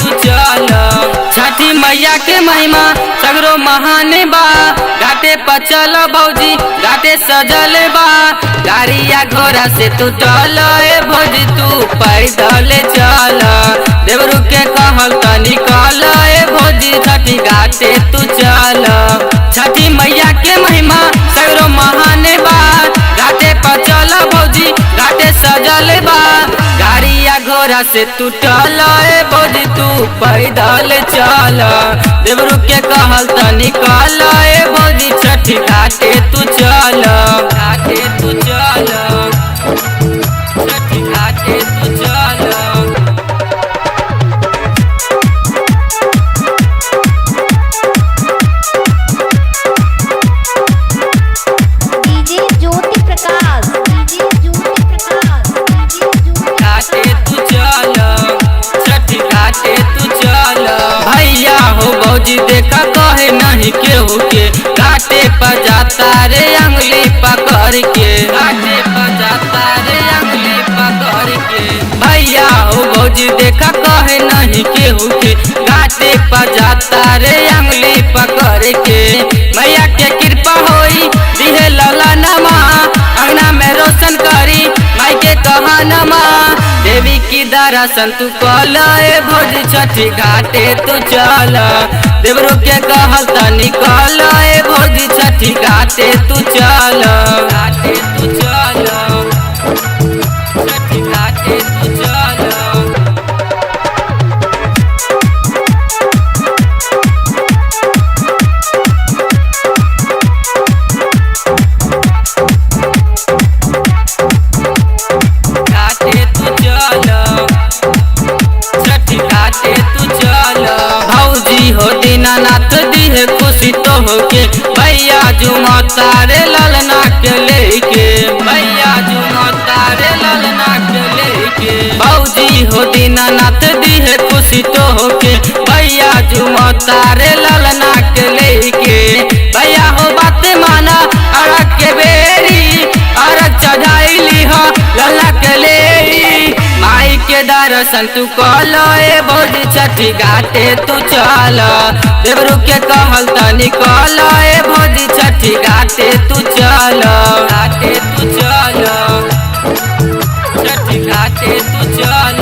तू चल। छठी मैया के महिमा सगरो महान बा, घाटे पर चल भौजी घाटे सजल बा। गाड़िया घोड़ा से तू चल ए भौजी तू पैदल चल। देवरू के कहल तनी कल ए भौजी छठी घाटे तू चल। छठी मैया के महिमा सगरो महान बा, घाटे पर चल भौजी घाटे सजल बा। गाड़िया घोड़ा से तू चल ए भौजी तू पैदल चल। देवरू के कहल तनी कल ए भौजी छठी घाटे तू चल। घाटे तू चल, छठी घाटे तू चल। DJ Jyoti Prakash, DJ Jyoti Prakash, DJ Jyoti घाटे तू चल, छठी घाटे तू चल। भैया हो भौजी देखा कहे नहीं केहू के, घाटे पर जाता रे अंगुली पकड़ के। घाटे पर जाता रे अंगुली पकड़ के। भैया हो भौजी देखा कहे नहीं केहू के, घाटे पर जाता रे अंगुली पकड़ के। मैया के कृपा होई दिहे लला नमा, अंगना में रोशन करी माई के कहनमा। देवी की दर्शन तू कल ए भौजी छठी घाटे तू चल। देवरू के कहल तनी कल ए भौजी छठी घाटे तू चल। घाटे तू चल, छठी घाटे तू चल। घाटे तू चल, छठी घाटे तू चल। भौजी हो दीनानाथ दिहे खुशी तो होके, भैया जुमा तारे ललना के लेके। भैया जुमा तारे ललना के लेके। भौजी हो दीनानाथ दिहे खुशी तो होके, भैया जुमा तारे ललना के लेके। भैया हो बात माना अरग के बेरी, अरग चढ़ाइली हो ललना के ले। माई के दर्शन तू कल ए भौजी छठी घाटे तू चल। देवरू के कहल तनी कल ए भौजी छठी घाटे तू चल। घाटे तू चल, छठी घाटे तू चल।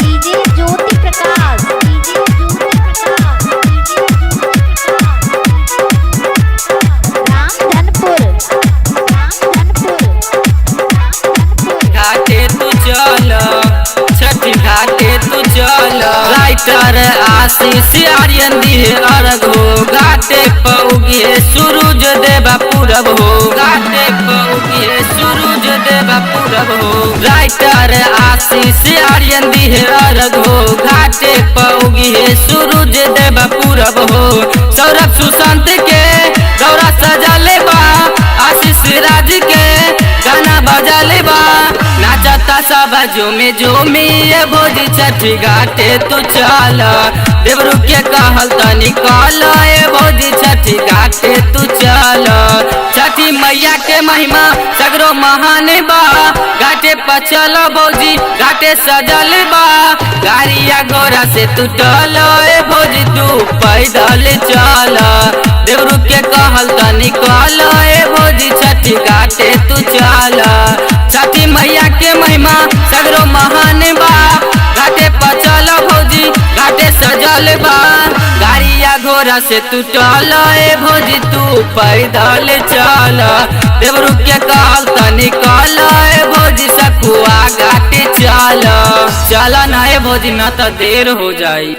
DJ Jyoti Prakash, DJ Jyoti Prakash, DJ Jyoti Prakash, DJ Jyoti Prakash. Ramdhanpur, Ramdhanpur, Ramdhanpur. घाटे तू चल, छठी घाटे तू चल। राइटर आशीष आर्यन दिहे अर्घ हो, घाटे पर उगिहे सूरज देवा पूरब हो। घाटे पर उगिहे सूरज देवा पूरब हो। राइटर आशीष आर्यन दिहे अर्घ हो, घाटे पर उगिहे सूरज देवा पूरब हो। सौरभ सुशांत के गौरा सजले बा, आशीष राज के गाना बजले बा। नाचता सब झूमे झूमी ए भौजी छठी घाटे तू चल। देवरू के कहल तनी कल ए भौजी छठी घाटे तू चल। छठी मैया के महिमा सगरो महान बा, घाटे पर चल भौजी घाटे सजल बा। गाड़िया घोड़ा से तू चल ए भौजी तू पैदल चल। देवरू के कहल तनी कल ए भौजी छठी घाटे तू चल। छठी मैया के महिमा सगरो महान बा, घाटे पर चल भौजी घाटे सजल बा। गाड़िया घोड़ा से तू चल ए भौजी तू पैदल चल। देवरू के कहल तनी कल ए भौजी सखुआ घाटे चल। चल ना ए भौजी ना तो देर हो जाई।